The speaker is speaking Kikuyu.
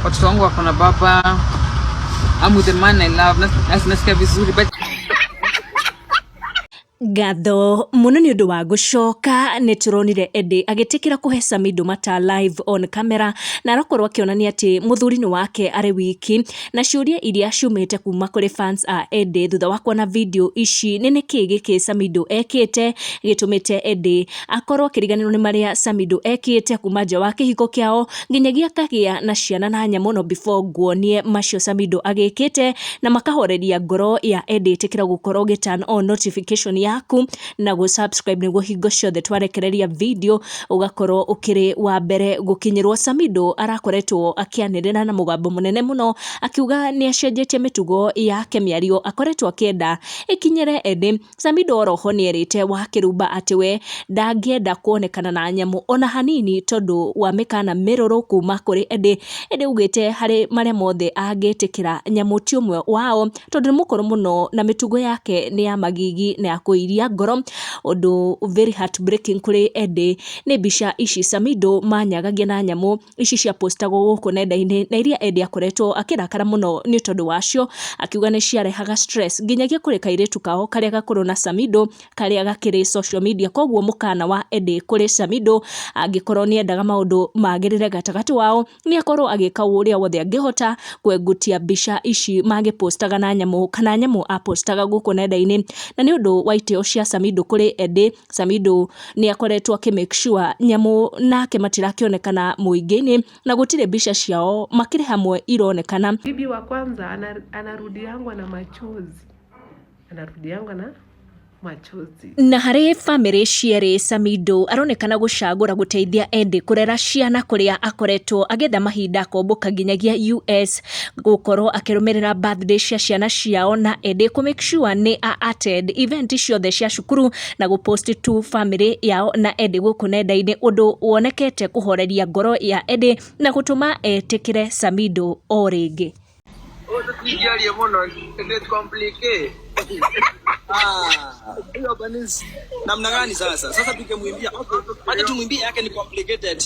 Watoto wangu wako na baba. I'm with the man I love. Nasikia vizuri, but Ngatho muno nĩ ũndũ wa gũcoka. Nĩ tũronire Eddie agĩtĩkĩra kũhe Samidoh mata live on camera, na arakorwo akĩonania atĩ mũthuri nĩ wake arĩ wiki, na ciũria iria ciumĩte kuma kũrĩ fans a Eddie thutha wa kuona video ici nĩ nĩkĩ gĩkĩ Samidoh ekĩte gĩtũmĩte Eddie akorwo akĩriganĩrwo nĩ marĩa Samidoh ekĩte kuma nja wa kĩhiko kĩao nginyagia akagĩa na ciana na nyamũ. No before nguonie macio Samidoh agĩkĩte na makahoreria ngoro ya Eddie, ĩtĩkĩra gũkorwo ũgĩ turn on notification yaku na gũ subscribe nĩguo hingo ciothe twarekereria video ũgakorwo ũkĩrĩ wa mbere gũkinyĩrwo. Samidoh arakoretwo akĩanĩrĩra na mũgambo mũnene mũno akiuga nĩ acenjetie mĩtugo yake, mĩario akoretwo akĩenda ĩkinyĩre Eddie. Samidoh oroho nĩ erĩte Wakĩrumba atĩ we ndangĩenda kuonekana na nyamũ ona hanini tondũ wa mĩkana mĩrũrũ kuma kũrĩ Eddie. Eddie augĩte harĩ marĩa mothe angĩtĩkĩra, nyamũ ti ũmwe wao tondũ nĩ mũkũrũ mũno na mĩtugo yake nĩ ya magigi na ya kũiria ngoro. Ũndũ very heartbreaking kũrĩ Eddie nĩ mbica ici Samidoh manyagagia na nyamũ ici ciapostagwo gũkũ nenda-inĩ, na iria Eddie akoretwo akĩrakara mũno nĩ tondũ wacio, akiuga nĩ ciarehaga stress nginyagia kũrĩ kairĩtu kao karĩa gakũrũ na Samidoh karĩa gakĩrĩ social media. Koguo mũkana wa Eddie kũrĩ Samidoh, angĩkorwo nĩ endaga maũndũ magĩrĩre gatagatĩ wao, nĩ akorwo agĩka ũrĩa wothe angĩhota kwengutia mbica ici magĩpostaga na nyamũ kana nyamũ apostaga gũkũ nenda-inĩ. Na nĩ ũndũ wa itĩo cia Samidoh kũrĩ Eddie, Samidoh nĩ akoretwo akĩ make sure nyamũ nake matirakĩonekana mũingĩ-inĩ na gũtirĩ mbica ciao makĩrĩ hamwe ironekana. Bibi wa kwanza anarudi yangu na machozi, anarudi yangu na machozi. Na harĩ bamĩrĩ cierĩ, Samidoh aronekana gũcagũra gũteithia Eddie kũrera ciana, kũrĩa akoretwo agĩetha mahinda akombũka nginyagia US gũkorwo akĩrũmĩrĩra birthday cia ciana ciao na Eddie, kũ make sure nĩ a attend event ciothe cia cukuru na gũ post tu bamĩrĩ yao na Eddie gũkũ nenda-inĩ, ũndũ wonekete kũhoreria ngoro ya Eddie na gũtũma etĩkĩre Samidoh o rĩngĩ. Tũtingĩaria mũno, nĩ complicate. Ah, huyo Bernice namna gani sasa? Sasa tukimwimbia, okay, acha tumwimbie yake ni complicated.